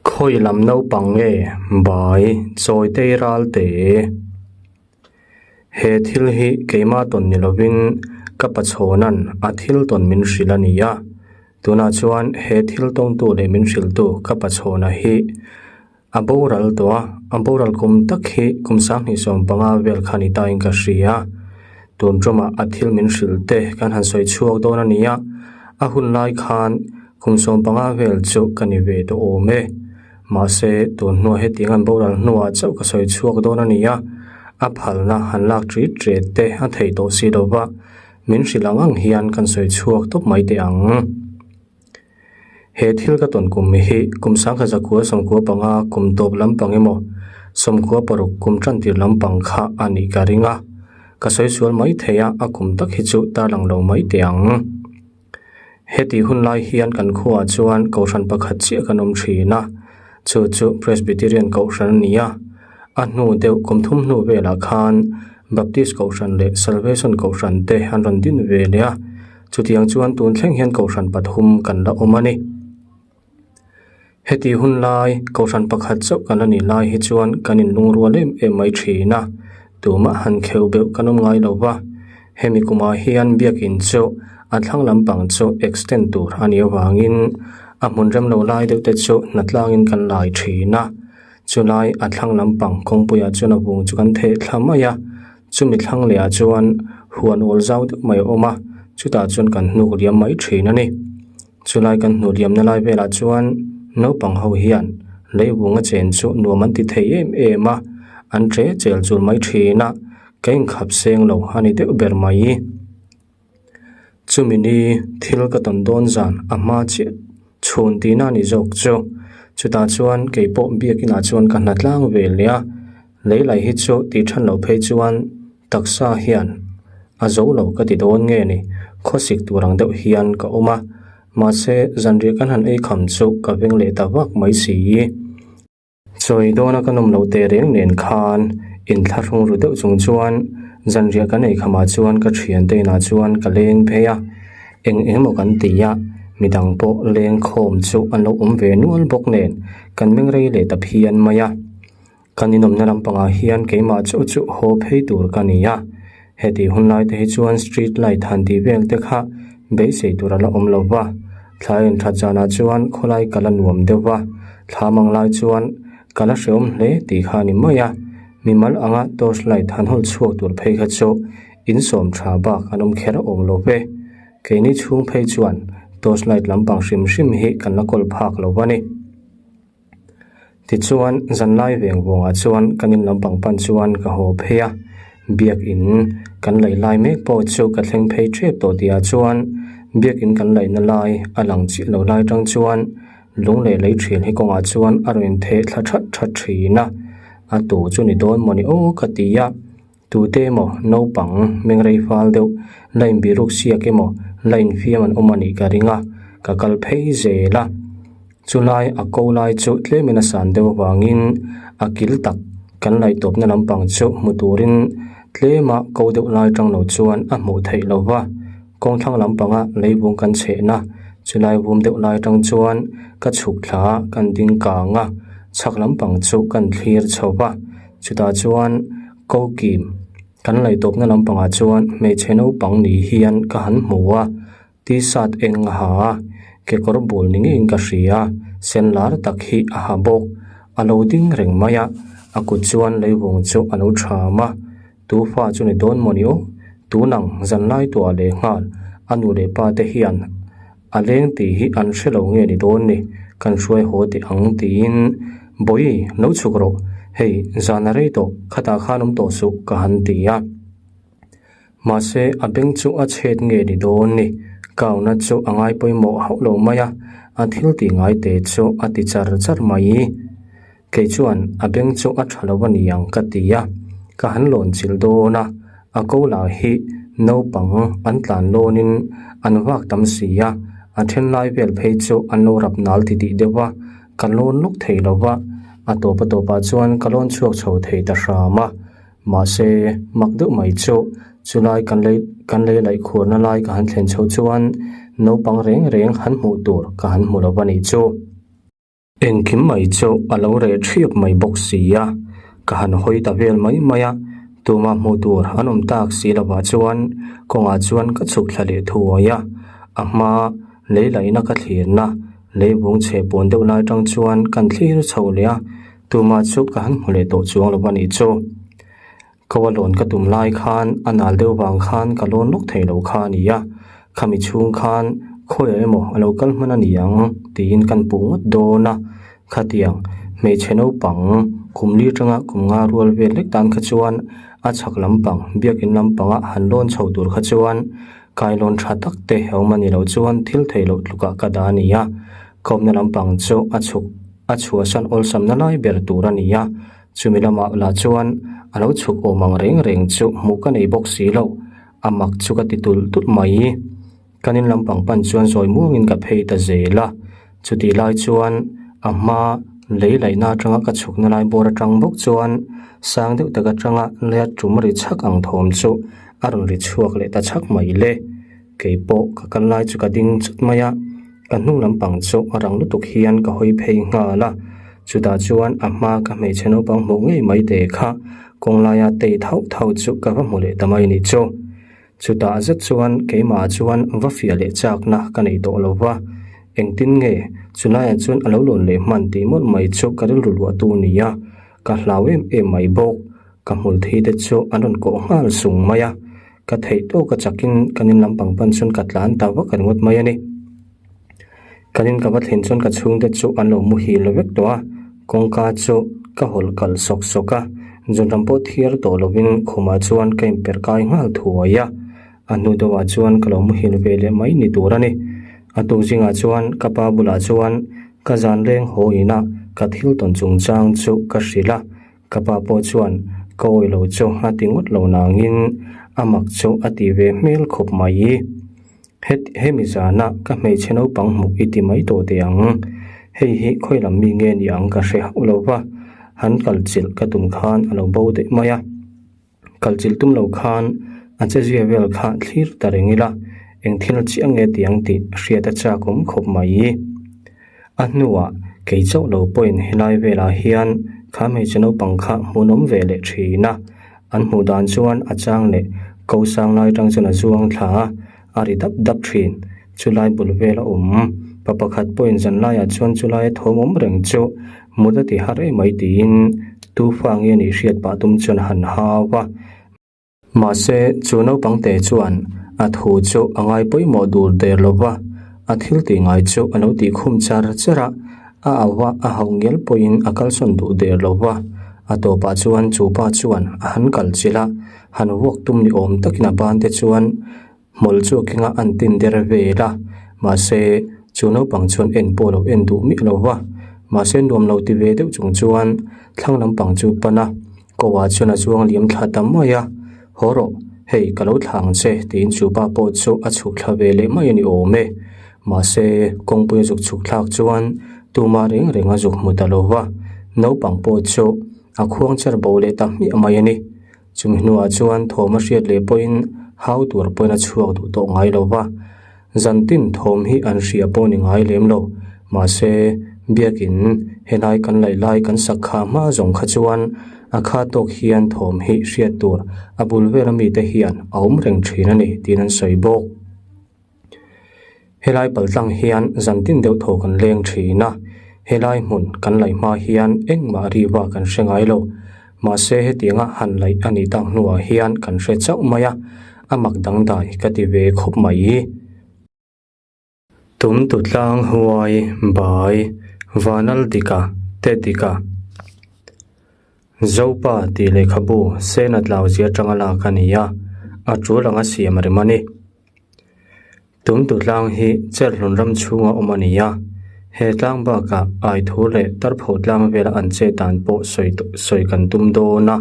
Khawi lam naupang nge bai chawitei ralte? He thil hi keimah tawn ni lovin ka pachhawna'n a thil tawn min hrilh a ni a. Tunah chuan he thil tawngtu leh min hrilhtu ka pachhawna hi a boral tawh a, a boral kum tak hi kum 2015 vel kha ni tain ka hria. Tun ṭumah a thil min hrilh te kan han sawi chhuak dawn a ni a, a hun lai khan kum 15 vel chu ka ni ve tawh awm e. Mahse, tun hnuah hetiang an boral hnuah chauh ka sawi chhuak dawn a ni a, a phalna han lak ṭit ṭet te a theih tawh si lo va, min hrilh ang ang hian kan sawi chhuak tawp mai teh ang. He thil ka tawn kum hi kum 1995 kum tawp lampang emaw 96 kum tantir lampang kha a nih ka ring a, ka sawi sual mai thei a, a kum tak hi chu tarlang lo mai teh ang. Heti hun lai hian kan khuaah chuan kohhran pakhat chiah kan awm thin a, chu chu Presbyterian kohhran a ni a, a hnu deuh kum thum hnu velah khan Baptist kohhran leh Salvation kohhran te an rawn din ve leh a, Chutiang chuan tun thleng hian kohhran pathum kan la awm a ni. Heti hun lai, kohhran pakhat chauh kan la nih lai hi chuan kan inlungrual em em mai thin a, tumah han kheuh beuh kan awm ngai lo va. Hemi kumah hian biakin chu a thlang lampang chu extend tur a nih avangin a hmun rem lo lai deuh te chu hnatlangin kan lai thin a. Chulai a thlang lampang kawngpuiah chuan a vung chu kan theh thla mai a. Chumi thlang leh ah chuan huan awl zau deuh mai a awm a, chutah chuan kan hnuk liam mai thin a ni. Chulai kan hnuh liamna lai velah chuan naupang ho hian leivung a chen chu nuam an ti thei em em a, an che chel chul mai thin a, ka inkhap seng lo a ni deuh ber mai. Chumi ni thil ka tawn dawn zan a hma chiah chhun tihna a ni zawk chu. Chutah chuan kei pawh biakinah chuan ka hna tlang ve leh a, lei lai hi chu tih than loh phei chuan taksa hian a zo lo ka ti dawn nge ni, khawsik tur ang deuh hian ka awm a, mahse zanriah kan han ei kham chu ka veng leh ta vak mai si. Chawi dawna ka nawm loh teh reng nen khan inthlahrung ru deuh chung chuan zanriah kan ei khamah chuan ka thiante inah chuan ka leng phei a, eng eng emaw kan ti a, midang pawh leng khawm chu an lo awm ve nual bawk nen kan meng rei leh ta phian mai a. Kan inawmna lampangah hian keimah chauh chu haw phei tur ka ni a, heti hun lai te hi chuan street light han tih vel te kha beisei tur a la awm lo va. Thla en that zanah chuan khawlai ka la nuam deuh va, thla mang lai chuan ka la hrehawm hle tih kha a ni mai a, mimal anga torch light han hawl chhuak tur phei kha chu insawm tha bak an awm kher awm lo ve. Keini chhung phei chuan torch light lampang hrim hrim hi kan la kawl phak lo va ni. Tichuan, zanlai veng vawngah chuan kan in lampang pan chuan ka haw phei a, biakin kan laih lai mek pawh chu ka thleng phei tep tawh tihah chuan biakin kan laihna lai a lang chiah lo lai tang chuan lung leh lei thian hi kawngah chuan a rawn intheh thla that that thin a, a tu chu ni dawn mawni aw ka ti a. Tute emaw naupang mengrei fal deuh la inbiruk siak emaw la infiam an awm a nih ka ring a, ka kal phei zel a. Chulai a ko lai chu tlemin a san deuh avangin a kil tak kan laih tawpna lampang chu hmu turin tlema ko deuh lai tang lo chuan a hmuh theih lo va. Kawngthlang lampanga leivung kan chhehna chulai vum deuh lai tang chuan ka chhuk thla a, kan ding kang a, chhak lampang chu kan thlir chho va. Chutah chuan Kokim kan laih tawpna lampangah chuan hmeichhe naupang ni hian ka han hmu a, t-shirt eng a ha a, kekawr bul ni ngeiin ka hria, sen lar tak hi a ha bawk. A lo ding reng mai a, a kut chuan leivung chu a lo tham a, tu fa chu ni dawn maw ni aw? Tunang zanlai tuah leh nghal a nu leh pa te hian A leng tih hi an hre lo nge ni dawn ni, kan hruai haw teh ang tiin, Bawi, lo chhuk rawh, hei zan a rei tawh, khatah khan awm tawh suh ka han ti a. Mahse, a beng chu a chhet nge ni dawn ni, kauna chu a ngai pawimawh hauh lo mai a, a thil tih ngai te chu a ti char char mai. Kei chuan a beng chu a tha lo a ni ang ka ti a, ka han lawn chilh dawn a, a ko lah hi naupang an tlan lawnin an vak tam si a, a then lai vel phei chu an lo rap nal ti tih deuh a, ka lawn lawk thei lo va, a tawp a tawpah chuan ka lawn chhuak chho thei ta hram a, mahse mak deuh mai chu chulai kan lei kan lei laih khuarna lai ka han thlen chho chuan naupang reng reng han hmuh tur ka han hmu lo va nih chu. Engkim mai chu a lo reh ṭhiap mai bawk si a, ka han hawi ta vel mai mai a, tumah hmuh tur an awm tak si lovah chuan kawngah chuan ka chhuk thla leh thuai a, a hma lei laihna ka thlirna lei vung chhe pawn deuh lai atang chuan kan thlir chho leh a, tumah chu ka han hmu leh tawh chuang lo a nih chu. Ko a lawn ka tum lai khan a nal deuh vang khan ka lawn lawk thei lo kha a ni a, khami chhung khan khawiah emaw a lo kal hman a ni ang tiin kan puh ngawt dawn a, khatiang hmeichhe naupang kum li atanga kum nga rual vel lek tan kha chuan a chhak lampang biakin lampanga han lawn chho tur kha chuan kailawn tha tak te a awm a ni loh chuan thil theih loh tlukah ka dah a ni a, kawmna lampang chu a chhuk a chhuahsan awlsamna lai ber tur a ni a. Chumi lamah lah chuan a lo chhuk awm ang reng reng chu hmuh ka nei bawk si lo, a mak chu ka ti tulh tulh mai. Kan in lampang pan chuan zawi muangin ka phei ta zel a, chutih lai chuan a hma lei laihna atanga ka chhukna lai bawr atang bawk chuan sang deuh tak atanga leia tum ri chhak ang thawm chu a rawn ri chhuak leh ta chhak mai le. Kei pawh ka kal lai chu ka ding chut mai a, ka hnung lampang chu a rang lutuk hian ka hawi phei nghal a, chutah chuan a hma ka hmeichhe naupang hmuh ngei mai te kha kawng laia tei thauh thauh chu ka va hmu leh ta mai ni chu. Chutah zet chuan keimah chuan va fiah leh chakna ka nei tawh lo va, engtin nge chulaiah chuan a lo lawn leh hman tih mawlh mai chu ka rilru luahtu a ni a, ka hlau em em mai bawk. Ka hmul thi te chu an rawn kawh nghal sung mai a. Ka theih tawk a chakin kan in lampang pan chuan ka tlan ta vak ringawt mai a ni. Kan in ka va thlen chuan ka chhungte chu an lo muhil vek tawh a, kawngka chu ka hawlh kal sawk sawk a, zunram pawh thiar tawh lovin khumah chuan ka inper kai nghal thuai a, a hnu deuhah chuan ka lo muhil ve leh mai ni tur a ni. A tuk zingah chuan ka pa bulah chuan ka zan leng haw inah ka thil tawn chungchang chu ka hrilh a. Ka pa pawh chuan ka awi lo chu a ti ngawt lo nangin a mak chu a ti ve hmel khawp mai. Het hemi zana ka hmeichhe naupang hmuh i ti mai tawh teh ang. Hei hi khawi lam mi nge ni ang ka hre hauh lo va, han kal chilh ka tum khan a lo bo daih mai a. Kal chilh tum lo khan a che zia vel kha thlir ta reng ila, eng thil chiah nge ti ang tih hriat a chak awm khawp mai. A hnuah kei chauh lo pawhin helai velah hian kha hmeichhe naupang kha hmunawm ve leh thin a, an hmuh dan chuan a chang leh ko sang lai atang chuan a zuang thla a, a ri dap dap thin. Chulai bul vel a awm. Pa pakhat pawhin zan laiah chuan chulaia thawm awm reng chu mut a ti har em mai tiin tu fa nge nih hriat pah tum chuan a han hau a. Mahse, chu naupang te chuan a thu chu a ngai pawimawh dur der lo va, a thil tih ngai chu a lo tih khum char char a, a au a, a hauh ngial pawhin a kalsawn duh der lo va. A tawpah chuan chu pa chuan a han kal chilh a, han vuak tum ni awm takin a ban te chuan Hmawlh chu a keng a, an tin der vel a, mahse chu naupang chuan en pawh lo en duh miah lo va, mahse nuam lo ti ve deuh chung chuan thlang lampang chu pan a, ko ah chuan a zuang liam thla ta mai a, haw rawh, hei ka lo thla ang che tiin chu pa pawh chu a chhuk thla ve leh mai a ni awm e, mahse kawngpui a zuk chhuk thlak chuan tumah reng reng a zuk hmu ta lo va, naupang pawh chu a khuang cher bo leh ta hmiah mai a ni. Chumi hnuah chuan thawm a hriat leh pawhin hau tur pawhin a chhuak duh tawh ngai lo va, zan tin thawm hi an hria pawh ni ngai lem lo. Mahse, biakin helai kan laih lai kan sak kha hma zawng kha chuan a kha tawk hian thawm hi hriat tur a bul vela mite hian a awm reng thin a ni tiin an sawi bawk. Helai paltlang hian zan tin deuh thaw kan leng thin a, helai hmun kan laih hma hian engmah riva kan hre ngai lo. Mahse hetianga han laih a nih tak hnuah hian kan hre chauh mai a, a mak dangdai ka ti ve khawp mai. Tum tu tlang huai bai Vanal dika te dika. Zopa tih lehkhabu Sena Tlauzia atanga lak a ni a, a tul anga siam a rem a ni. Tumtu tlang hi Cherhlun ram chhunga awm a ni a, he tlang bakah Aithur leh Tarpho tlang vela an che dan pawh sawi sawi kan tum dawn a.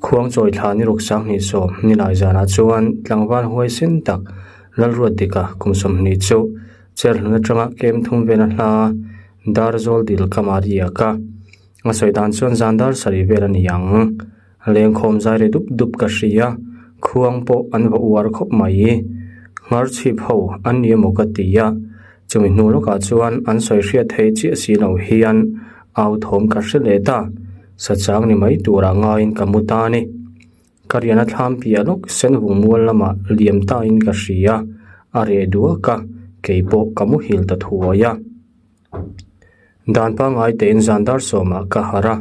Khuangchawi thla ni ruk 20 sawm nilai zanah chuan tlangval huaisen tak Lalruatdika kum 20 chu Cherhlun atanga kem thum vela hla Darzawl dil kam a riak a. A sawi dan chuan zan dar sarih vel a ni ang. Lengkhawm zai ri dup dup ka hria, khuang pawh an va uar khawp mai. Nghar chhip ho an ni emaw ka ti a. Chumi hnu lawkah chuan an sawi hriat thei chiah si lo hian au thawm ka hre leh ta. Sachang ni mai turah ngaiin ka mu ta a ni. Ka rian a thlam piah lawk senvung mual lamah liam tain ka hria, a reh duak a, kei pawh ka muhil ta thuai a. Dan pangngai tein zan dar sawmah ka harh a,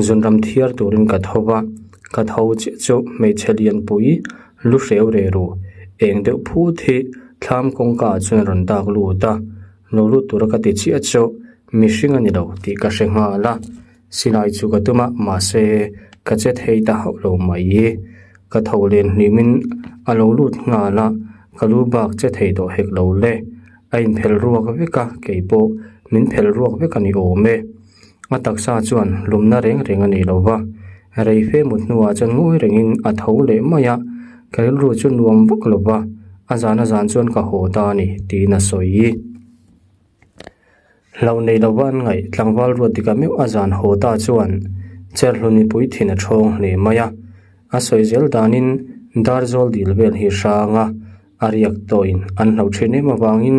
zunram thiar turin ka tho va, ka tho chiah chu hmeichhe lianpui lu hreu reh ru, eng deuh phut hi thlam kawngka ah chuan a rawn dak lut a, lo lut tura ka ti chiah chu mihring a ni lo tih ka hre nghal a. Silai chu ka tum a, mahse ka che thei ta hauh lo mai. Ka tho len hlimin a lo lut nghal a, ka lu bak che thei tawh hek lo le. A inphelh ruak vek a, kei pawh min phelh ruak vek a ni awm e. A taksa chuan lumna reng reng a nei lo va, rei fe mut hnuah chuan ngawi rengin a tho leh mai a, ka rilru chu nuam vak lo va, a zan a zan chuan ka haw ta a ni tiin a sawi. Hlauh nei lova an ngaih tlangval ruat dika meuh a zan haw ta chuan Cherhlun mipui thin a ṭhawng hle mai a. A sawi zel danin Darzawl dil vel hi hrang a, a riak tawhin an hlauh ṭhin em avangin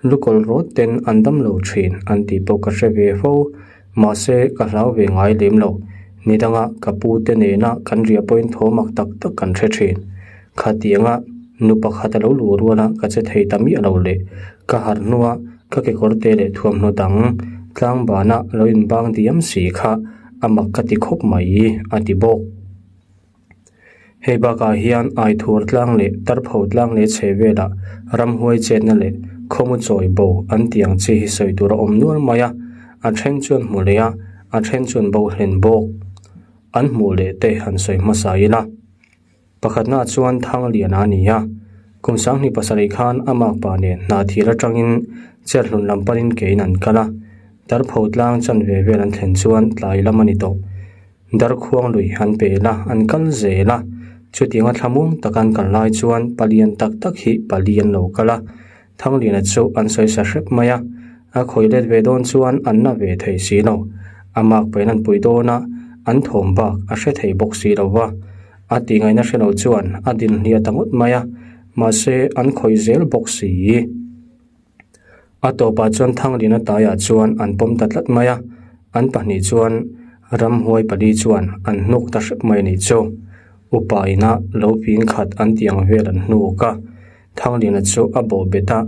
lukawl rawt ten an dam lo ṭhin an tih pawh ka hre ve fo. Mahse ka hlau ve ngai lem lo. Ni danga ka pu te nena kan riah pawhin thaw mak tak tak kan hre ṭhin. Khatianga nu pakhat a lo luh rual a ka che thei ta miah lo leh ka harh hnua ka kekawr te leh thuamhnaw dang tlang bana lo inbang diam si kha a mak ka ti khawp mai a ti bawk. Hei bakah hian Aithur tlang leh Tarpho tlang leh chhe velah ramhuai chetna leh khawmu chawi bo an tih ang chi hi sawi tur a awm nual mai a, a then chuan hmu leh a, a then chuan bo hlen bawk. An hmuh leh te han sawi hmasa ila. Pakhatna chuan Thangliana a ni a, kum 27 khan a makpa nen hna thil atangin Cherhlun lam panin kein an kal a, Darpho tlang chanve vel an thlen chuan tlai lam a ni tawh. Darkhuang lui an pel a, an kal zel a, chutianga thlamuang taka an kal lai chuan palian tak tak hi pali an lo kal a, Thangliana chu an sawi sa hrep mai a, a khawi let ve dawn chuan an na ve thei si lo. A makpain an pui dawn a, an thawm bak a hre thei bawk si lo va. A tih ngaihna hre lo chuan a din hliah ta ngawt mai a, mahse an khawih zel bawk si. A tawpah chuan Thangliana taiah chuan an pawm ta tlat mai a, an pahnih chuan ramhuai pali chuan an hnuk ta hrep mai a nih chu. Upa ina lo ping khat an tih ang vel an hnuk a, Thangliana chu a bawh bet a,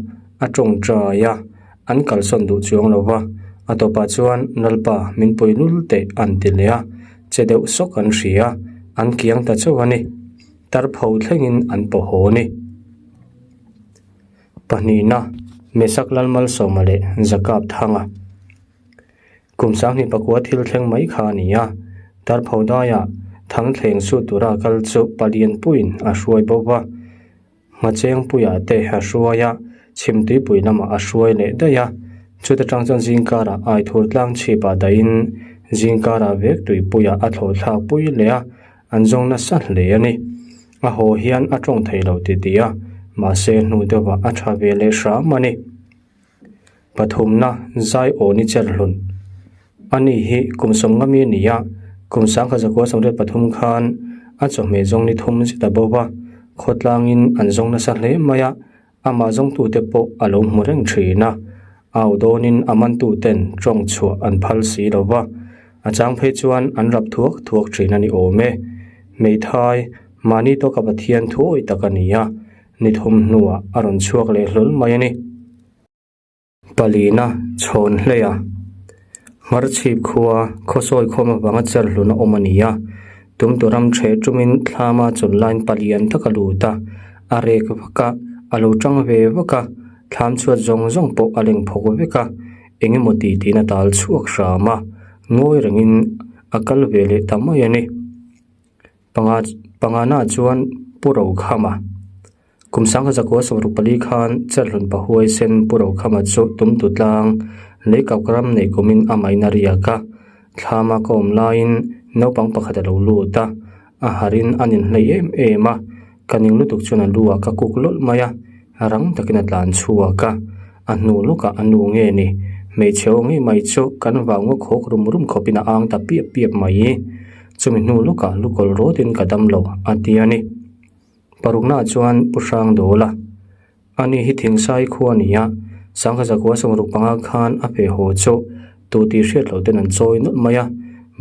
a tawngtai a, an kalsawn duh chuang lo va, a tawpah chuan Lalpa min pui lul teh an ti leh a, che deuh sawk an hria, an kiang ta chauh a ni. Tarpho thlengin an paw haw a ni. Pahnihna, Mesak Lalmalsawma leh Jakab Thanga. Kum 2009 thil thleng mai kha a ni a, Tarpho daiah Thangthleng sut tura kal chu Palianpuiin a hruai bo va, Hmachengpuiah te a hruai a, Chhimtuipui lamah a hruai leh daih a, chuta tang chuan zingkarah Aithur tlang chhipah dahin zingkarah vek tuipuiah a thlawhthlak pui leh a, an zawng nasa hle a ni. A haw hian a tawng thei lo titih a, mahse hnu deuhah a tha ve leh hram a ni. Pathumna zai aw ni cher hlun. Ani hi kum sawmnga mi a ni a, kum 1983 khan a chawhmeh zawng ni thum zet a bo va, khawtlangin an zawng nasa hle mai a, amah zawngtute pawh a lo hmu reng thin a, au dawnin a mantuten tawng chhuah an phal si lo va, a chang phei chuan an rap thuak thuak thin a ni awm e. Hmeithai, mahni tawka Pathian thuawi tak a ni a, Ni thum hnuah a rawn chhuak leh hlawl mai a ni. Palina chhawn hleia Hmarchhip khua khawsawi khawm avanga cherhlun a awm a ni a, tumtu ram ṭheh ṭumin thlama chawn laiin palian tak a lut a, a rek vak a, a lo ṭang ve vak a, thlam chhuat zawng zawng pawh a leng phawk vek a, eng emaw ti tiin a tal chhuak hram a, ngawi rengin a kal ve leh ta mai a ni. Panga pangana chuan Pu Rokhama kum 1964 khan Cherhlun Pahuai sen Pu Rokhama chu tumtu tlang leikap ram nei kumin a main a riak a, thlama ka awm laiin naupang pakhat a lo lut a, a harin a ninhlei em em a, ka ning lutuk chuan a lu ah ka kuk lawlh mai a, rang takin a tlan chhuak a, a hnu lawkah a nu nge ni, hmeichhe aw ngei mai chu kan vau ngaw khawk rum rum khawpin a ang ta piap piap mai. Chumi hnu lawkah lukawl rawtin ka dam lo a ti a ni. Paruknaah chuan Pu Hrangdawla, Ani hi Thingsai khua a ni a, Sangha zakua sawmruk panga khan a pe haw chu tu tih hriat loh ten an chawi nawlh mai a,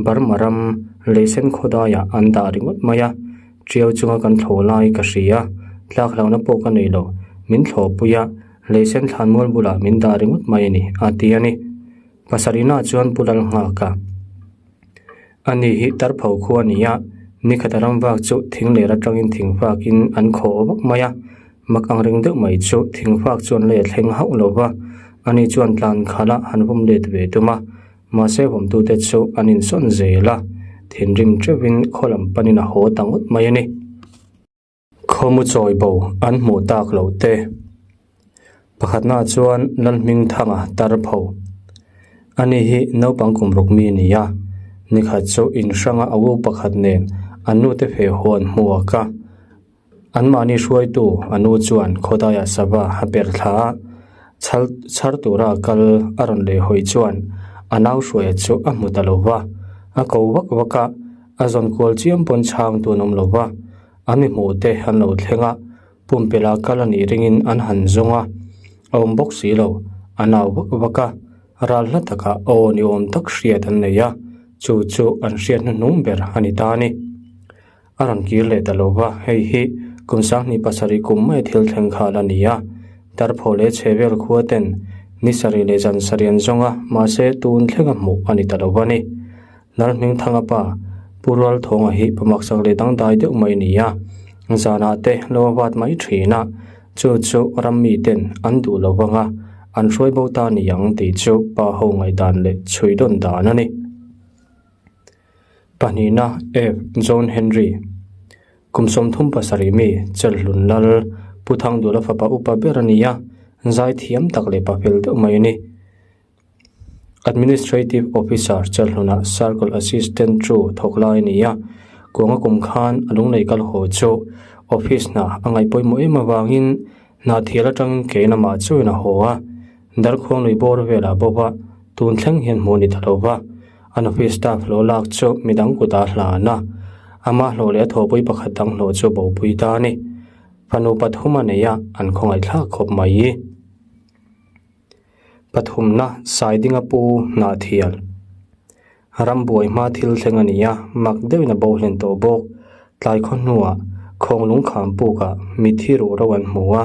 Burma ram leisen khawdaiah an dah ringawt mai a, Tiau chunga kan thlawh lai ka hria, tlak hlauhna pawh ka nei lo, min thlawhpui a, leisen thlanmual bulah min dah ringawt mai a ni, a ti a ni. Pasarihnaah chuan Pu Lalnghaka. Ani hi Tarpho khua a ni a, nikhat a ram vak chu thing ler atangin thing fakin an khawh vak mai a, mak ang reng deuh mai chu thing fak chuan lei a thleng hauh lo va, ani chuan tlan khalh a han vawm let ve tum a, mahse vawmtute chu an insawn zel a, thinrim teuhin khaw lam panin a haw ta ngawt mai a ni. Khawmu chawi bo an hmuh tak loh te. Pakhatnaah chuan Lalhmingthanga tar pho. Ani hi naupang kum ruk mi a ni a, nikhat chu in hranga a u pakhat nen an nute feh haw an hmuak a. Anmahni hruaitu a nu chuan khawdaiah sava a per thla a, chhal chhar tura kal a rawn leh hawi chuan a nau hruaia chu a hmu ta lo va, a ko vak vak a, a zawn kual chiam pawn chhang tu an awm lo va. A mi hmuh te an lo thleng a, pumpelh ah kal a nih ringin an han zawng a, a awm bawk si lo, a nau vak vak a, ral hla takah aw ni awm tak hriat an nei a, chu chu an hriat hnuhnung ber a ni ta a ni. A rawn kir leh ta lo va, hei hi kum sanghnih pasarih kum mai thil thleng kha la ni a, Tarphaw leh chhevel khua ten ni sarih leh zan sarih an zawng a, mahse tun thlenga hmuh a ni ta lo va ni. Lalhmingthanga pa, Pu Rualthawnga hi pa maksak leh dangdai deuh mai a ni a, zanah te lo a vat mai thin a, chu chu ram miten an duh lo vang a, an hruai bo ta ni ang tih chu pa ho ngaihdan leh chhui dawn dan a ni. Pahnihna F. John Henry, Kum 37 mi, Chelhlun Lal, Pu Thangdula fapa upa ber a ni a, zaithiam tak leh pa fel deuh mai a ni. Administrative Officer Chelhlunah Circle Assistant chu thawk lai a ni a, kuanga kum khan a lunglei kal haw chu office hna a ngaih pawimawh em avangin hna thial atangin ke lamah chuan a haw a, Darkhuang lui bawr velah bawk a, tun thleng hian hmuh a ni ta lo va, an office staff hlawh lak chu midang kutah a hlan a, ama hlawh leh a thawhpui pakhat dang hlawh chu bopui ta a ni. Fanu pathum a nei a, an khawngaihthlak khawp mai. Pathumna Saidinga pu Hnahthial Rambuai hma thil thleng a ni a, mak deuhin a bo hlen tawh bawk. Tlai khaw hnuah Khawng lungkham pukah mithi ruh ro an hmu a,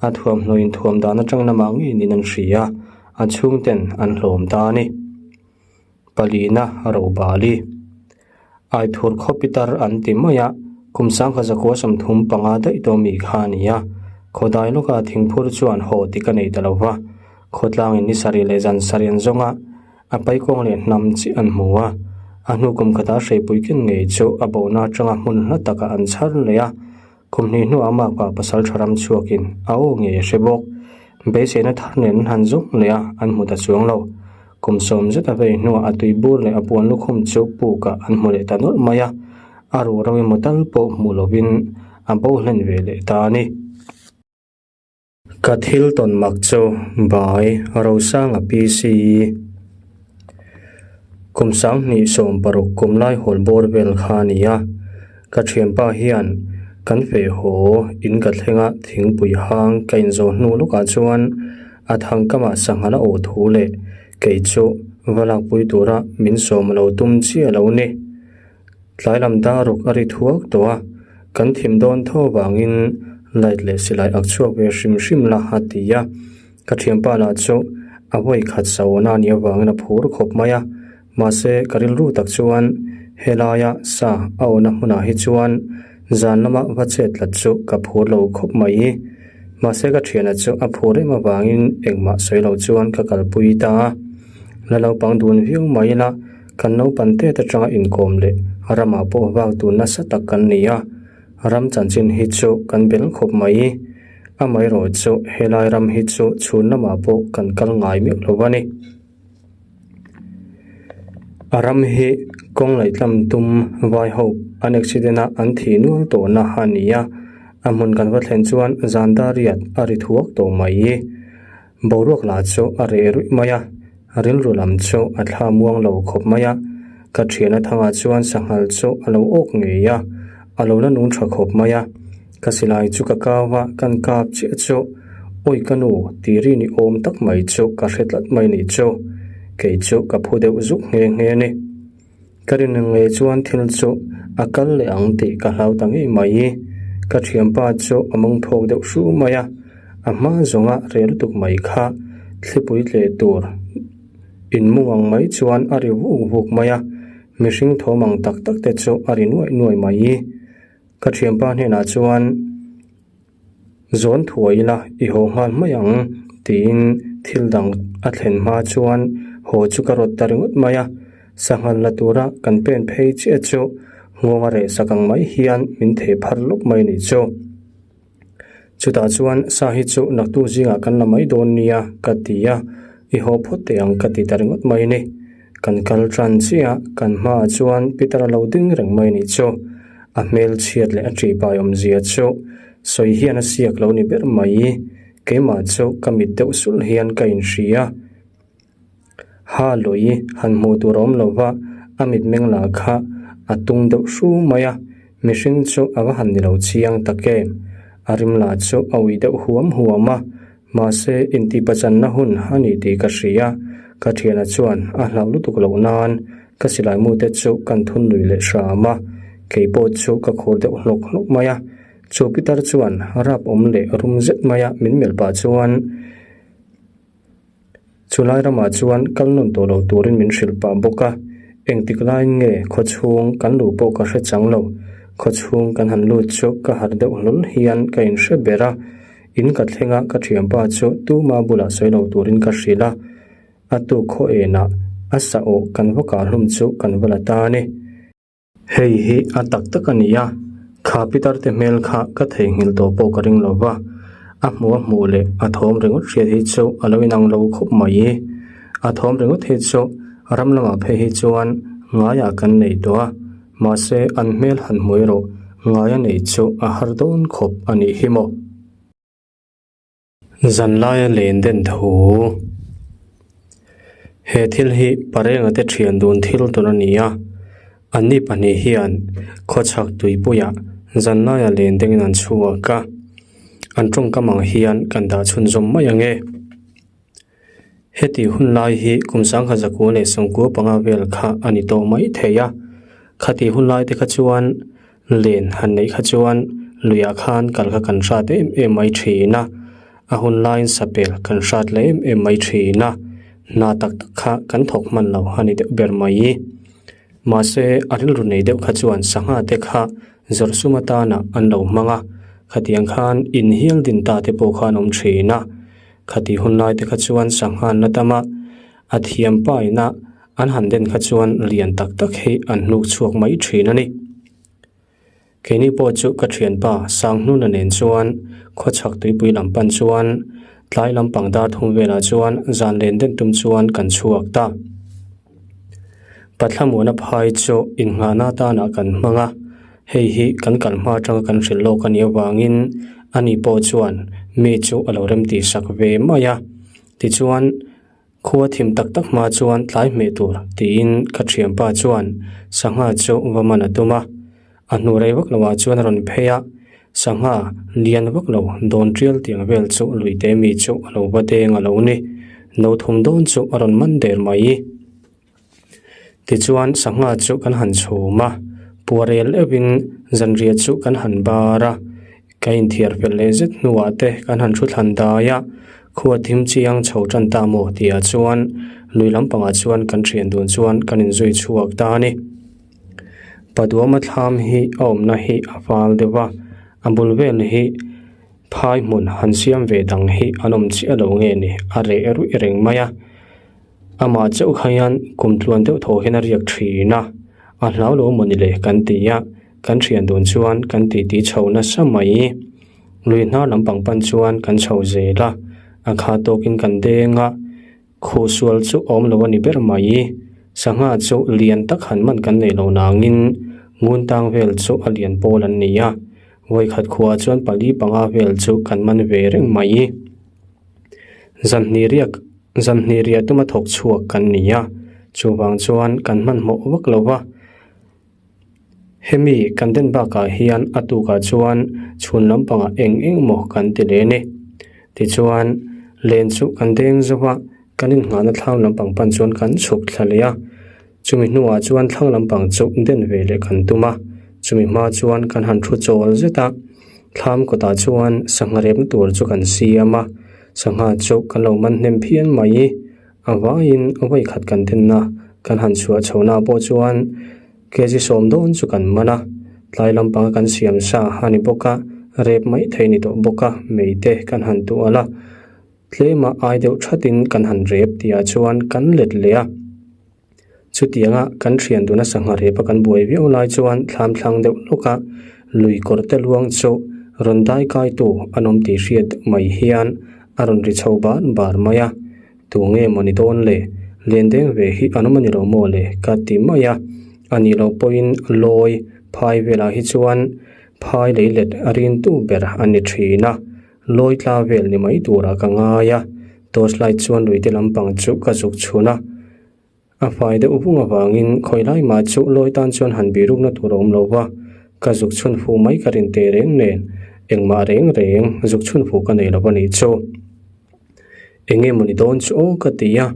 a thuamhnaw inthuam dan atang lamah ngeiin an hria a, a chhungten an hlawm ta a ni. Palina Robali Aithur khaw pitar an ti mai a, kum sangkhat zakua 35 daih tawh mi kha a ni a, khawdai lawka thingphur chuan haw ti ka nei ta lo va, khawtlangin ni sarih leh zan sarih an zawng a, a paikawng leh hnam chiah an hmu a, a hnu kum khatah hreipui ken ngei chu a bohna atanga hmun hla takah an chhar leh a, Kum hnih hnuah a makpa pasal tha ram chhuakin a aw ngei a hre bawk. Beiseina thar nen an han zawng leh a, an hmu ta chuang lo. Kum sawm zet a vei hnuah a tui bur leh a puan lukhum chu pukah an hmu leh ta nawlh mai a, a ruh ro emaw tal pawh hmuh lovin a bo hlen ve leh ta a ni. Ka thil tawn mak chu Bai Rosanga PC kum 2016 kum lai hawl bawr vel kha a ni a, ka thianpa hian kan feh haw in ka thleng a thingpui hang ka inzawh hnu lawkah chuan a thangkamah sangha la awh thu leh kei chu va lakpui tura min sawm lo tum chiah lo ni. Tlai lam dar ruk a ri thuak tawh a, kan thim dawn tho avangin light leh silai ak chhuak ve hrim hrim la a ti a, ka thianpa lah chu a vawi khat sauna a nih avangin a phur khawp mai a, mahse ka rilru tak chuan helaia sa a awhna hmunah hi chuan zan lama va chet tlat chu ka phur lo khawp mai. Mahse ka thiana chu a phur em avangin engmah sawi lo chuan ka kalpui ta a, la naupang dun viau mai ila. Kan naupan tet atanga inkawm leh ramah pawh vak dun nasa tak kan ni a, ram chanchin hi chu kan bel khawp mai. Amaherawh chu helai ram hi chu chhun lamah pawh kan kal ngai meuh lo a ni. A ram hi kawng laih tlam tum vai ho an accident a an thih nual tawhna a ni a, a hmun kan va thlen chuan zan dar riat a ri thuak tawh mai. Boruak lah chu a reh ruih mai a. Rilru lam chu a thla muang lo khawp mai a, ka thiana thangah chuan sanghal chu a lo awk ngei a, a lo la nung tha khawp mai a. Ka silai chu ka kau a, kan kap chiah chu Awi ka nu, tih ri ni awm tak mai chu ka hre tlat mai nih chu. Kei chu ka phu deuh zuk nghe nghe a ni. Ka rin ang ngei chuan thil chu a kal leh ang tih ka hlau ta ngei mai. Ka thianpa chu a mawng phawk deuh hru mai a, a hma zawnga reh lutuk mai kha thlipui tleh tur inmung ang mai chuan a ri vuk vuk mai a, mihring thawm ang tak tak te chu a ri nuaih nuaih mai. Ka thianpa hnenah chuan. Zawn thuai ila i haw nghal mai ang tiin thil dang a thlen hma chuan haw chu ka rawt ta ringawt mai a, sanghal la tura kan pen phei chiah chu nghawng a reh sak ang mai hian min theh phar lawk mai a nih chu. Chutah chuan sa hi chu naktuk zingah kan la mai dawn nia ka ti a, i haw phawt teh ang ka ti ta ringawt mai a ni. Kan kal tan chiah kan hmaah chuan Peter a lo ding reng mai a nih chu. A hmel chhiat leh a ṭihpai awmzia chu sawi hian a siak lo ni ber mai. Keimah chu ka mit deuh sulh hian ka inhria. Ha lui han hmuh tur a awm lo va, a mitmeng lah kha a tung deuh hru mai a, mihring chu a va han ni lo chiang tak em. A rim lah chu a ui deuh huam huam a, mahse intihpachanna hun a ni tih ka hria. Ka thiana chuan a hlauh lutuk loh nan Ka silai mute chu kan thun lui leh hram a, kei pawh chu ka khur deuh hlawk hlawk mai a. Chu pitar chuan rap awm leh rum zet mai a min melh pah chuan chulai ramah chuan kal nawn tawh lo turin min hrilh pah bawk a. Engtik laiin nge khawchhung kan luh pawh ka hre chang lo. Khawchhung kan han lut chu ka harh deuh hlawl hian ka inhre ber a. In ka thleng a ka thianpa chu tuma bulah sawi lo turin ka hrilh a. A tuk khaw enah a sa awh kan va kah hlum chu kan va la ta a ni. Hei hi a tak tak a ni a, kha pitar te hmel kha ka theihnghilh tawh pawh ka ring lo va, a hmuh a hmuh leh a thawm ringawt hriat hi chu a lo inang lo khawp mai. A thawm ringawt hi chu ram lamah phei hi chuan ngaiah kan nei tawh a, mahse an hmel han hmu erawh ngaia neih chu a har dawn khawp a nih hi maw. Zanlaia len den thu. He thil hi Parenga te thian dun thil tawn a ni a, anni pahnih hian khawchhak tuipuiah zanlaia len dengin an chhuak a, an tawngkam ang hian kan dah chhunzawm mai ang e. Heti hun lai hi kum sangha zakua leh sawmkua panga vel kha a ni tawh mai thei a, khati hun lai te kha chuan len han neih kha chuan luiah khan kal kha kan hrat em em mai thin a, a hun laiin sapel kan hrat leh em em mai thin a, hna tak tak kha kan thawk hman lo a ni deuh ber mai. Mahse a rilru nei deuh kha chuan sangha te kha zawrh sum atana an lo hmang a, khatiang khan inhial din ta te pawh kha an awm thin a. Khati hun lai te kha chuan sangha an la tam a, a thiam pa ina an han den kha chuan lian tak tak hi an hnuk chhuak mai thin a ni. Keini pawh chu ka thianpa Sanghnuna nen chuan khawchhak tuipui lam pan chuan tlai lampang dar thum velah chuan zan len den tum chuan kan chhuak ta. Pathlamuana phai chu innghahna atana kan hmang a, hei hi kan kal hma atanga kan hrilh lawk a nih avangin ani pawh chuan mi chu a lo remtih sak ve mai a. Tichuan, khua thim tak tak hma chuan tlai hmeh tur tiin ka thianpa chuan sangha chu va man a tum a. A hnu rei vak loah chuan a rawn phei a, sangha lian vak lo dawn tial tiang vel chu luite mi chu a lo va deng a lo ni. No thum dawn chu a rawn man der mai. Tichuan sangha chu kan han chhum a, puarel euhin zanriah chu kan han bar a, ka inthiar fel leh zet hnuah te kan han thu thlan dai a, khua thim chiang chho tan ta maw tihah chuan lui lampangah chuan kan thian dun chuan kan inzui chhuak ta a ni. Paduama thlam hi a awmna hi a fal deuh a, a bul vel hi phai hmun han siam ve dang hi an awm chiah lo nge ni a reh ruih reng mai a. Amah chauh kha hian kum tluan deuh thaw hian a riak thin a, a hlau lo maw ni le kan ti a, kan thian dun chuan kan titi chho nasa mai. Lui hnar lampang pan chuan kan chho zel a, a kha tawkin kan deng a. Khuh sual chu awm lo a ni ber mai. Sangha chu lian tak han man kan nei lo nangin ngun tang vel chu a lian pawl an ni a. Vawikhat khuah chuan pali panga vel chu kan man ve reng mai. Zanhnih riak zanhnih riah tuma thawk chhuak kan ni a, chuvang chuan kan hmanhmawh vak lo va. Hemi kan den bakah hian a tukah chuan chhun lampangah eng eng maw kan ti leh a ni. Tichuan, len chu kan deng zo va, kan innghahna thlang lampang pan chuan kan chhuk thla leh a. Chumi hnuah chuan thlang lampang chu den ve leh kan tum a, chumi hma chuan kan han thu chawl zet a. Thlam kawtah chuan sangha repna tur chu kan siam a, sangha chu kan lo man hnem phian mai. A vaiin vawikhat kan denna kan han chhuah chhohna pawh chuan kg sawm dawn chu kan man a, tlai lampanga kan siam sa a ni bawk a, rep mai thei ni tawh bawk a, mei te kan han tual a, tlema ai deuh thatin kan han rep tihah chuan kan let leh a. Chutianga kan thian duna sangha rep a kan buai viau lai chuan thlam thlang deuh lawk a, lui kawr te luang chu rawn dai kai tu an awm tih hriat deuh mai hian a rawn ri chho bar bar mai a, tu nge maw ni dawn le, len deng ve hi an awm a ni lo maw le ka ti mai a, a nih loh pawhin lawi phai velah hi chuan phai lei let a rin tu ber a ni thin a, lawi tla vel ni mai turah ka ngai a, torch light chuan luite lampang chu ka zuk chhun a. A fai deuh vung avangin khawi lai mah chu lawi tan chuan han birukna tur a awm lo va, ka zuk chhun fuh mai ka rin teh reng nen engmah reng reng zuk chhun fuh ka nei lo a nih chu. Eng nge mawni dawn chu aw ka ti a,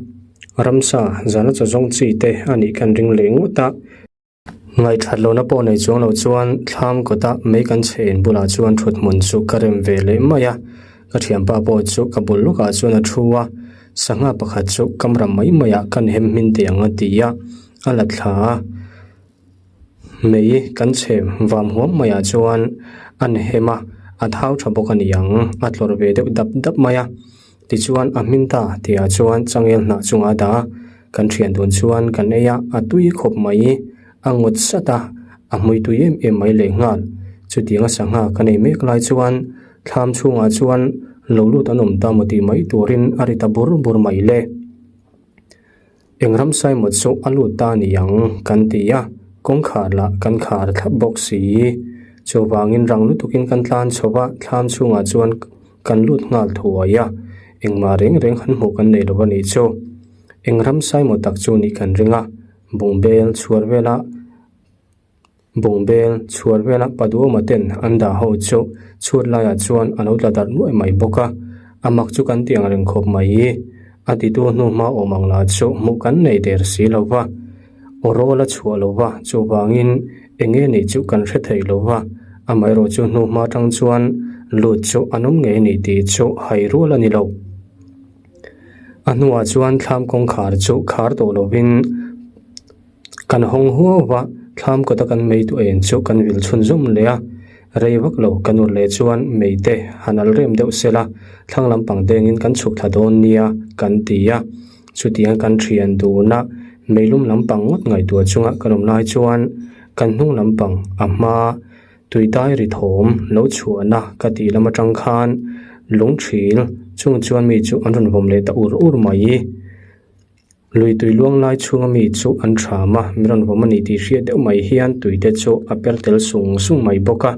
ramsa zana chaw zawng chi te a nih khan ring leh ngawt a. Ngaihthat lohna pawh nei chuang lo chuan thlam kawta mei kan chhe in bulah chuan thut hmun chu ka rem ve leh mai a, ka thianpa pawh chu ka bul lawkah chuan a thu a, sangha pakhat chu kam ram mai maiah kan hem hmin teh ang a ti a, a la thla a, mei kan chhe vam huam maiah chuan a ni hem a, a thau tha bawk a ni ang, a tlawrh ve deuh dap dap mai a. Tichuan a hmin ta tihah chuan changel hnah chungah a dah a, kan thian dun chuan kan ei a, a tui khawp mai, a ngawt sat a, a hmui tui em em mai leh nghal. Chutiang a sangha kan ei mek lai chuan thlam chhungah chuan lo lut an awm ta maw tih mai turin a ri ta bur bur mai le. Eng ramsai maw chu a lut ta ni ang kan ti a, kawngkhar lah kan khar thlap bawk si. Chuvangin rang lutukin kan tlan chho va, thlam chhungah chuan kan lut nghal thuai a, engmah reng reng han hmuh kan nei lo a nih chu. Eng ramsai maw tak chu nih kan ring a, bungbel chhuar vela. Bungbel chhuar vela Paduama ten an dah ho chu chhut laiah chuan a lo tla darh nuai mai bawk a, a mak chu kan ti ang reng khawp mai. A titu hnu hma awm ang lah chu hmuh kan nei der si lo va, aw rawl a chhuah lo va, chuvangin eng nge nih chu kan hre thei lo va, amaherawh chu hnu hma tang chuan lut chu an awm ngei a ni tih chu hai rual a ni lo. A hnuah chuan thlam kawngkhar chu khar tawh lovin. Kan hawng huau va, thlam kawta kan mei tu en chu kan vil chhun zawm leh a, rei vak lo ka nur leh chuan mei te han al rem deuh sela, thlang lampang dengin kan chhuk thla dawn nia kan ti a. Chutiang kan thian dun a, meilum lampang ngawt ngaihtuah chunga kan awm lai chuan kan hnung lampang a hma tui dai ri thawm lo chhuahna ka tih lam atang khan lungthil chung chuan mi chu an rawn vawm leh ta ur ur mai. Lui tui luang lai chhunga mi chu an ṭham a, mi rawn vawm a ni tih hriat deuh mai hian tui te chu a per tel sung sung mai bawk a,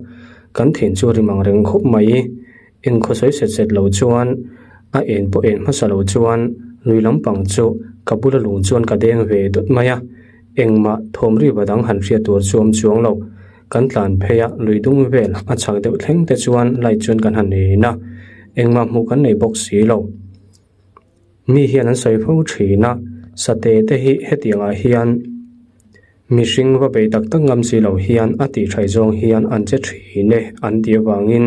kan thin chu rim ang reng khawp mai. Engkhaw sawi set set lo chuan a en pawh en hmasa lo chuan lui lampang chu ka bula lung chuan ka deng ve dawt mai a, engmah thawm riva dang han hriat tur chu awm chuang lo. Kan tlan phei a, lui dung vel a chhak deuh thleng te chuan light chuan kan han en a, engmah hmuh kan nei bawk si lo. Mi hian an sawi fo thin a, sate te hi hetiangah hian mihring va bei tak tak ngam si lo hian a tih thaih zawng hian an che thin e an tih avangin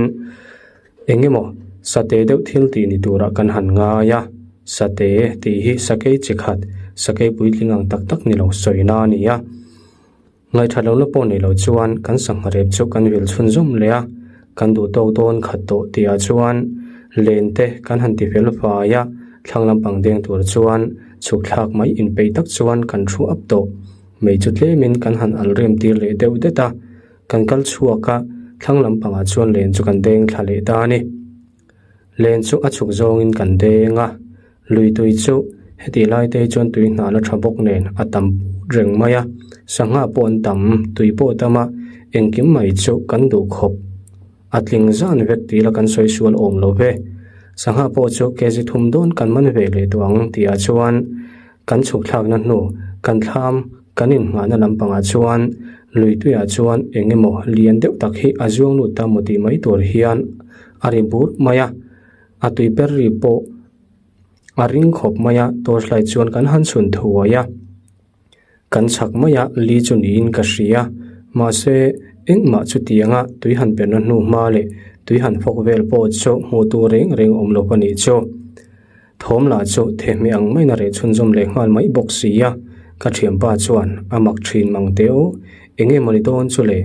eng emaw sate deuh thil tih ni turah kan han ngai a, sate tih hi sakei chi khat, sakei puitling ang tak tak ni lo sawina a ni a. Ngaihṭhat lohna pawh nei lo chuan kan sangha rep chu kan vil chhunzawm leh a, kan duh tawk dawn khat tawh tihah chuan len te kan han ti fel fai a, thlang lampang deng tur chuan chhuk thlak mai inpeih tak chuan kan thu ap tawh. Mei chu tlemin kan han al rem tir leh deuh det a, kan kal chhuak a, thlang lampangah chuan len chu kan deng thla leh ta a ni. Len chu a chhuk zawngin kan deng a, lui tui chu heti lai te hi chuan tui hna la tha bawk nen a tam put reng mai a, sangha pawh an tam, tui pawh a tam a, engkim mai chu kan duh khawp. A tling zan vek tih la kan sawi sual awm lo ve. Sangha pawh chu kg thum dawn kan man ve leh tawh ang tihah chuan kan chhuk thlakna hnu kan thlam kan innghahna lampangah chuan lui tuiah chuan eng emaw lian deuh tak hi a zuang lut ta maw tih mai tur hian a ri bur mai a. A tui per ri pawh a ring khawp mai a torch light chuan kan han chhun thuai a kan chhak mai a li chu niin ka hria mahse engmah chutianga tui han perna hnu hma leh tui han fawk vel pawh chu hmuh tur reng reng awm lo a nih chu. Thawm lah chu thehmeh ang maiin a reh chhunzawm leh nghal mai bawk si a, ka thianpa chuan a mak thin mang teh aw, eng emaw ni dawn chu le,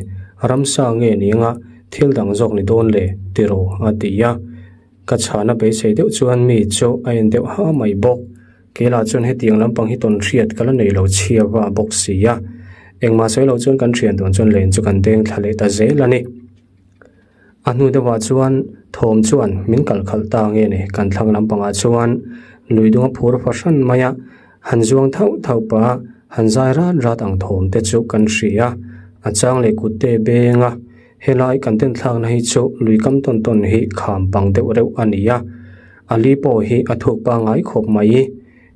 ramsa nge ni anga thil dang zawk ni dawn le tiraw a ti a, ka chhana beisei deuh chuan mi chu a en deuh ha mai bawk, kei lah chuan hetiang lampang hi tawn hriat ka la nei lo chhia va bawk si a, engmah sawi loh chuan kan thian dawn chuan len chu kan deng thla leh ta zel a ni. A hnu deuhah chuan thawm chuan min kal khalh ta nge ni kan thlang lampangah chuan lui dunga phur fahran mai a, han zuang thauh thauh pah a, han zai rat rat ang thawm te chu kan hria a, a chang leh kut te beng a, helai kan ten thlakna hi chu lui kam tawn tawn hi kham pang deuh reuh a ni a, a li pawh hi a thuk pangngai khawp mai.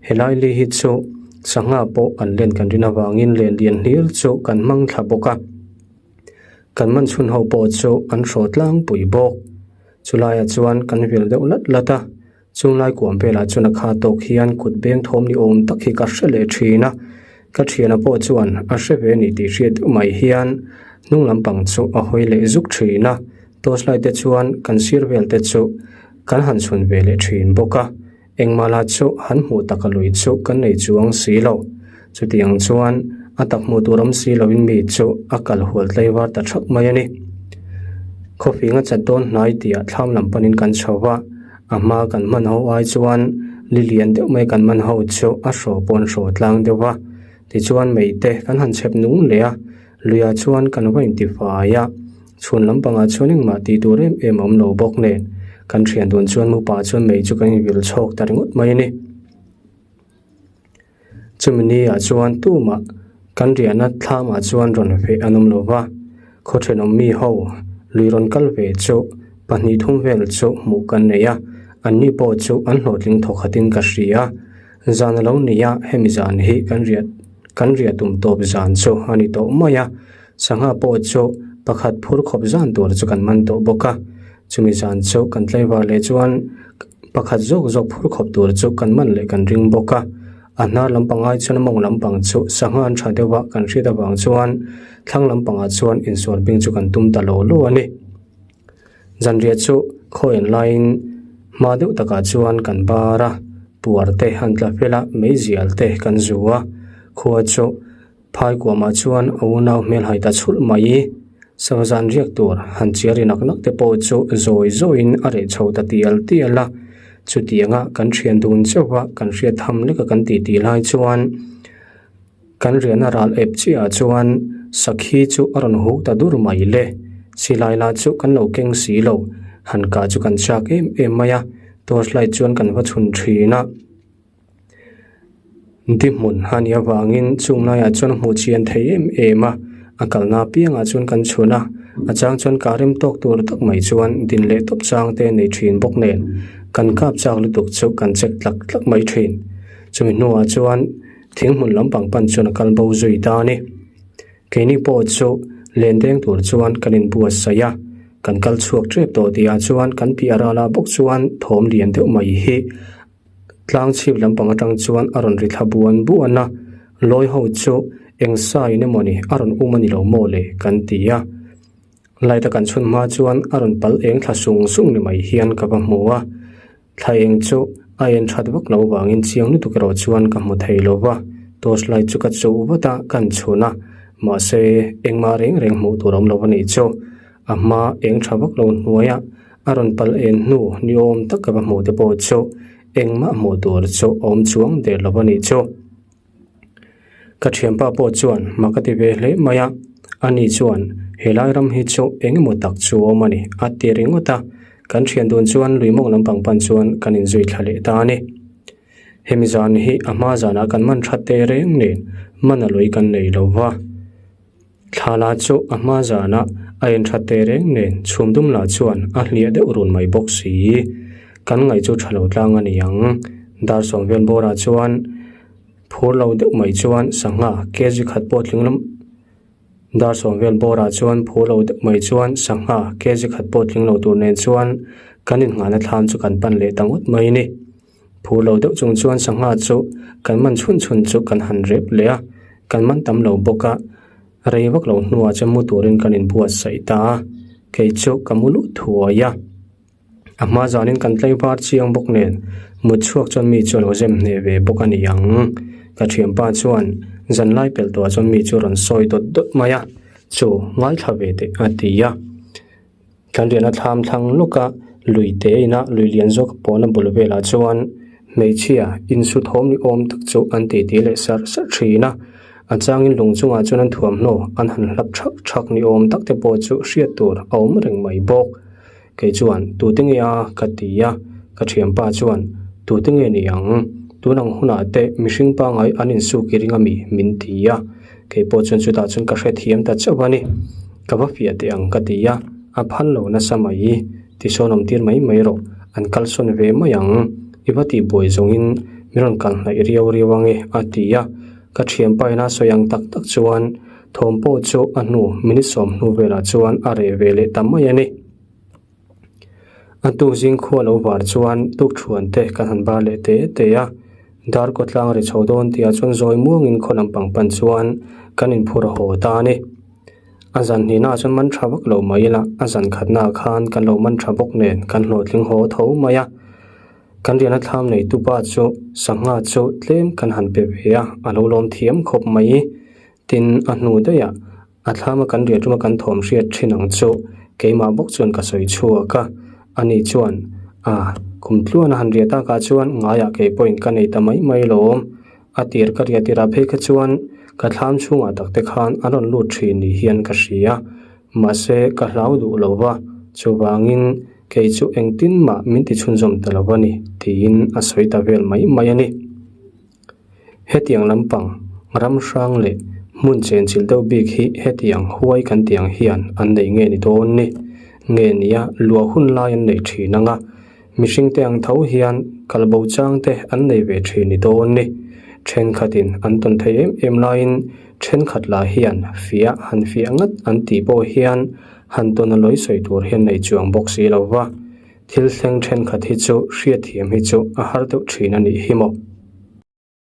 Helai li hi chu sangha pawh an len kan rin avangin len lian hlir chu kan hmang thla bawk a. Kan man chhun ho pawh chu an hraw tlangpui bawk. Chulaiah chuan kan vil deuh lat lat a, chunglai kuam velah chuan a kha tawk hian kut beng thawm ni awm tak hi ka hre leh thin a. Ka thiana pawh chuan a hre ve a ni tih hriat deuh mai hian hnung lampang chu a hawi leh zuk thin a, torch light te chuan kan sir vel te chu kan han chhun ve leh thin bawk a. Engmah lah chu han hmuh tak a lui chu kan nei chuang si lo. Chutiang chuan a tak hmuh tur awm si loin mi chu a kal hual tlaivar ta thak mai a ni. Khawfing a chat dawn hnai tihah thlam lam panin kan chho va, a hma kan hman ho ai chuan li lian deuh mai kan man ho chu a hraw pawn hraw tlang deuh va. Tichuan meite kan han chhep nung leh a, luiah chuan kan va intifai a. Chhun lampangah chuan engmah tih tur em em a awm lo bawk nen, kan thian dun chuan mupa chuan mei chu kan invil chhawk ta ringawt mai a ni. Chumi ni ah chuan tumah kan riahna thlamah chuan rawn feh an awm lo va, khaw thenawm mi ho lui rawn kal ve chu pahnih thum vel chu hmuh kan nei a, anni pawh chu an hlawhtling thawkhatin ka hria. Zan a lo ni a, hemi zan hi kan riah kan riah tum tawp zan chu a ni tawh mai a. Sangha pawh chu pakhat phur khawp zan tur chu kan man tawh bawk a, chumi zan chu kan tlaivar leh chuan pakhat zawk zawk phur khawp tur chu kan man leh kan ring bawk a. A hnar lampang ai chuan a mawng lampang chu sangha an tha deuh a kan hriat avang chuan thlang lampangah chuan insual bing chu kan tum ta lo lo a ni. Zanriah chu khawian laiin hma deuh takah chuan kan bar a, puar te an tla fel a, meizial te kan zu a, khua chu. Phai kuamah chuan a unau hmel hai ta chhulh mai i, Savazan riak tur han chiar ri nak nak te pawh chu zawi zawiin a reh chho ta tial tial a. Chutianga kan thian dun chauh a, kan hriat tham leka kan tih tih lai chuan kan riahna ral ep chiahah chuan sakhi chu a rawn huk ta dur mai le. Silai lah chu kan lo keng si lo, han kah chu kan chak em em mai a, torch light chuan kan va chhun thin a. Di hmun a nih avangin chung laiah chuan a hmuh chian thei em em a, a kalna apiangah chuan kan chhun a, a chang chuan kah rem tawk tur tak mai chuan din leh tawp chang te a nei thin bawk nen kan kap chak lutuk chu kan check tlak tlak mai thin. Chumi hnuah chuan thing hmun lampang pan chuan a kal bo zui ta a ni. Keini pawh chu len deng tur chuan kan inbuatsaih a, kan kal chhuak tep tawh tihah chuan kan piah ralah bawk chuan thawm lian deuh mai hi Tlang chhip lampang atang chuan a rawn ri thla buan buan a, lawi ho chu eng sa in emaw ni a rawn um a ni lo maw le kan ti a. Light a kan chhun hma chuan a rawn pal eng thla sung sung ni mai hian ka va hmu a, thla eng chu a en that vak lo vangin chiang lutuk erawh chuan ka hmu thei lo va, torch light chu ka chuh vat a kan chhun a, mahse engmah reng reng hmuh tur a awm lo a nih chu. A hma eng tha vak lo hnuaia a rawn pal en hnu ni awm tak ka va hmuh te pawh chu engmah hmuh tur chu a awm chuang der lo a nih chu. Ka thianpa pawh chuan mak a ti ve hle mai a, ani chuan helai ram hi chu eng emaw tak chu a awm a ni a ti ringawt a, kan thian dun chuan lui mawng lampang pan chuan kan inzui thla leh ta a ni. Hemi zan hi a hma zanah kan man that teh reng nen man a lui kan nei lo va. Thla lah chu a hma zanah a inthat teh reng nen chhum dum lah chuan a hliah deuh run mai bawk si. Kan ngaih chu tha lo tlang a ni ang. Dar sawm vel bawrah chuan phur lo deuh mai chuan sangha kg khat pawh tling lam Dar sawm vel bawrah chuan phur lo deuh mai chuan sangha kg khat pawh tling lo tur nen chuan. Kan innghahna thlam chu kan pan leh ta ngawt mai a ni. Phur lo deuh chung chuan sangha chu kan man chhun chhun chu kan han rep leh a, kan man tam lo bawk a, rei vak lo hnuah chuan mu turin kan inbuatsaih ta a, kei chu ka mu luh thuai a. A hma zanin kan tlaivar chiang bawk nen mut chhuak chuan mi chu a lo zem hneh ve bawk a ni ang. Ka thianpa chuan zanlai pelh tawhah chuan mi chu a rawn sawi dawt dawt mai a, chu ngaithla ve teh a ti a. Kan riahna thlam thlang lawka lui te ina lui lian zawk pawhna bul velah chuan hmeichhia insu thawm ni awm tak chu an titi leh sarh sarh thin a. A changin lung chungah chuan an thuamhnaw an han hlap thak thak ni awm tak te pawh chu hriat tur a awm reng mai bawk. Kei chuan, Tute nge a? ka ti a. Ka thianpa chuan, Tute nge ni ang? Tun ang hunah te mihring pangai an insuk i ring ami? min ti a. Kei pawh chuan chutah chuan ka hrethiam ta chauh a ni. Ka va fiah teh ang ka ti a. A phal lo nasa mai. Tisawn awm tir mai mai rawh. An kalsawn ve mai ang. I va tihbuai zawngin min rawn kal hnaih riau riau ange a ti a. Ka thianpa ina sawi ang tak tak chuan Thawm pawh chu a hnu minute 10 hnu velah chuan a reh ve leh ta mai a ni. A tuk zing khua lo var chuan tukthuan te kan han bar leh te te a, dar kaw tlang ri chho dawn tihah chuan zawi muangin khaw lampang pan chuan kan inphur haw ta a ni. A zan hnihnaah chuan man tha vak lo mai ila, a zan khatnaah khan kan lo man tha bawk nen kan hlawhtling haw tho mai a. Kan riahna thlam neitu pa chu sangha chu tlem kan han pe ve a, a lo lawm thiam khawp mai. Tin, a hnu daihah a thlama kan riah tuma kan thawm hriat thin ang chu keimah bawk chuan ka sawi chhuak a. Ani chuan, A, kum tluan a han riah takah chuan ngaiah kei pawhin ka nei ta mai mai lawm. A tir ka riah tirah phei kha chuan ka thlam chhungah tak te khan an rawn lut thin ni hian ka hria. Mahse, ka hlau duh lo va, chuvangin kei chu engtin mah min ti chhunzawm ta lo a ni, tiin a sawi ta vel mai mai a ni. Hetiang lampang ram hrang leh hmun chenchilh deuh bik hi hetiang huai kan tih ang hian an nei nge ni dawn ni? Nge nia luah hun lai an nei thin ang a, mihringte ang tho hian kalbo chang te an nei ve thin ni dawn ni? Thenkhatin an tawn thei em em laiin thenkhat lah hian fiah han fiah ngat an tih pawh hian han tawn a lawi sawi tur hian nei chuang bawk si lo va, thil thleng thenkhat hi chu hriatthiam hi chu a har deuh thin a nih hi maw?